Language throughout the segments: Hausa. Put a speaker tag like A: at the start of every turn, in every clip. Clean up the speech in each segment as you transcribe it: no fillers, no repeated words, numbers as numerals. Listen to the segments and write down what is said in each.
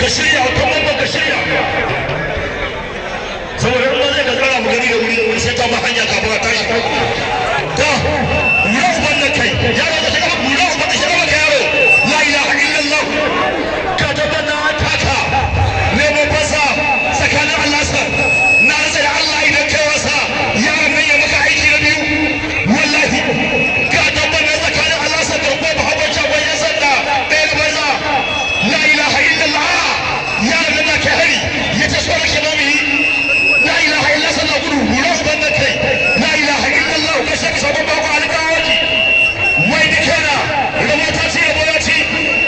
A: Ka shirya autan Mamman, ka shirya, saboda in ba zai ka tsara mu gani da wuri da wuri, sai ta ba hanya kafin a tashi. Ta wura uban nan kai yaro, ka shiga, wura uban ka, shiga maka yaro. La ilaha illallah, ka tabbata taka neman fasa tsakanin Allah sa. Na rasa da Allah, idan kai wasa yaron nan ya maka aiki na biyu. Wallahi ka tabbata tsakanin Allah sa da ko Muhammad Shagon yan sanda ɗaya da banza. La ilaha illallah, yaron nan na kai hari, ya ce so nake ma mu yi. La ilaha illallah, sallah gudu, hura uban nan kai. La ilaha illallah, ka shaka sabon bako alƙawaji wai da kana rama ta ce yabo ya ci.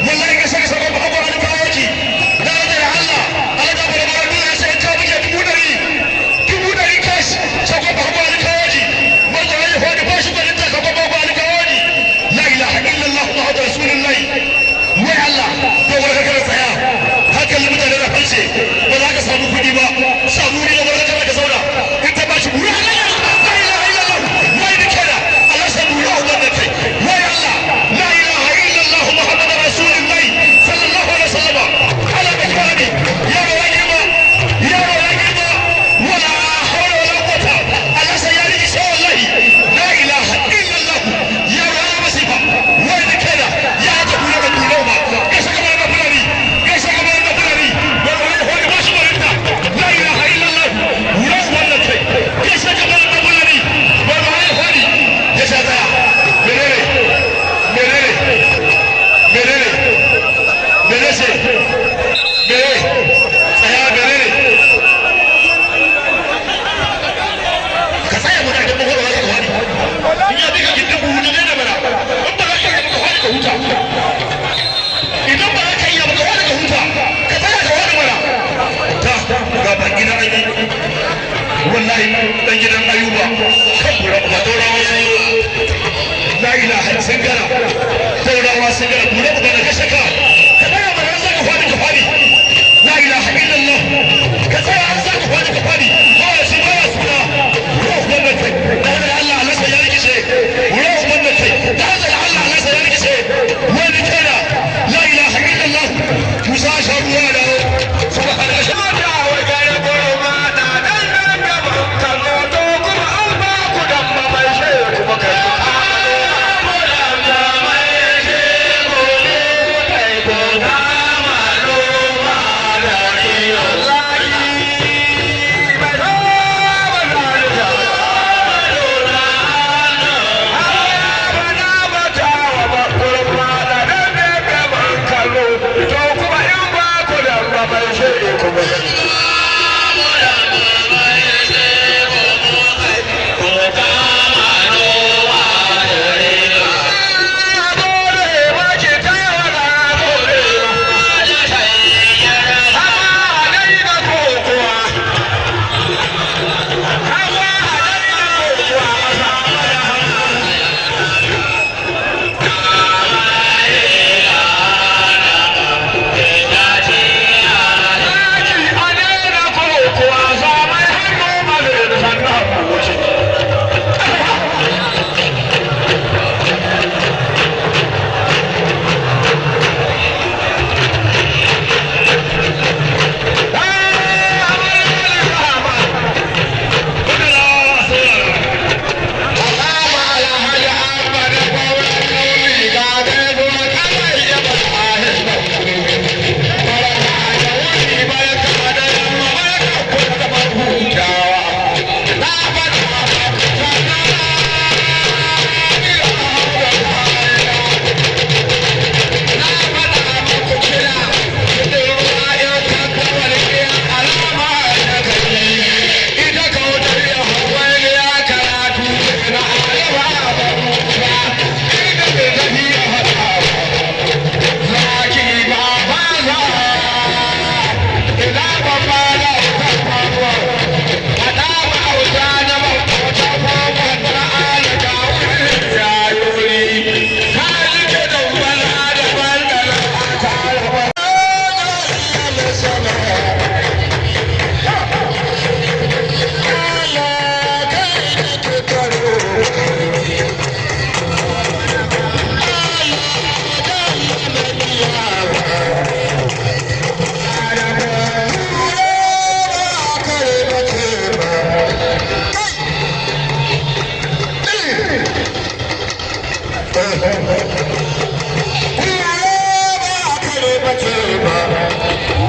A: Wallahi ka shaka sabon bako alƙawaji. Na rada da Allah, Allah da bara bara nuna sai ka muke 100,000, 100,000 cash. Sabon bako alƙawaji wanda ya fadi ba shi gwanin ta, sabon bako alƙawaji. La ilaha illallah, Muhammadu rasulullahi. Wai Allah to wani kakar tsaya hankalin mutane na falce, ba za ka samu kuɗi ba. Samu wuri da wani kakar ka zauna in ta bashi buru. La ilaha illallah, wai da kera Allah sa buru uban da kai. Wai Allah, la ilaha illallah, Muhammadu rasulullahi sallallahu alaihi wasallam. Ala da kirani yaro ya girma, yaro ya girma. Wala hawla wala quwwata, Allah sai ya rike shi wallahi. La ilaha illallah, yaro ya masifa. Wai da kera ya ta buru da buru ba gaisa kamar na fulani, gaisa kamar na fulani. Wala wani ba shi barinta. La ilaha illallah, wura wannan kai, gaisa kamar na fulani. Wala wani ya sha tsaya. Menene, menene, menene, menene ce menene? Tsaya, menene? Ka tsaya mana, idan ba za ka wani in ya bi ka gindin buhu ne da mana. In ba za ka iya ba, ka wani ka huta. Idan ba za ka iya ba, ka wani ka huta. Ka tsaya ka wani mana. Ta ga ban gidan an yi wallahi, dan gidan Ayuba kan bura ba. Taurawa sun yi, la ilaha, sun gara taurawa, sun gara bura ba da kashe ka. Ka tsaya mana, an zaka fadi ka fadi. La ilaha illallah, ka tsaya, an zaka fadi ka fadi. Ba shi ba ya suna ruwa wannan kai da hada Allah. Allah sai ya rikice, ruwa wannan kai da hada Allah. Allah sai ya rikice wani kana. La ilaha illallah, Musa sha ruwa da subhanallah.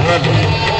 A: Ronaldo.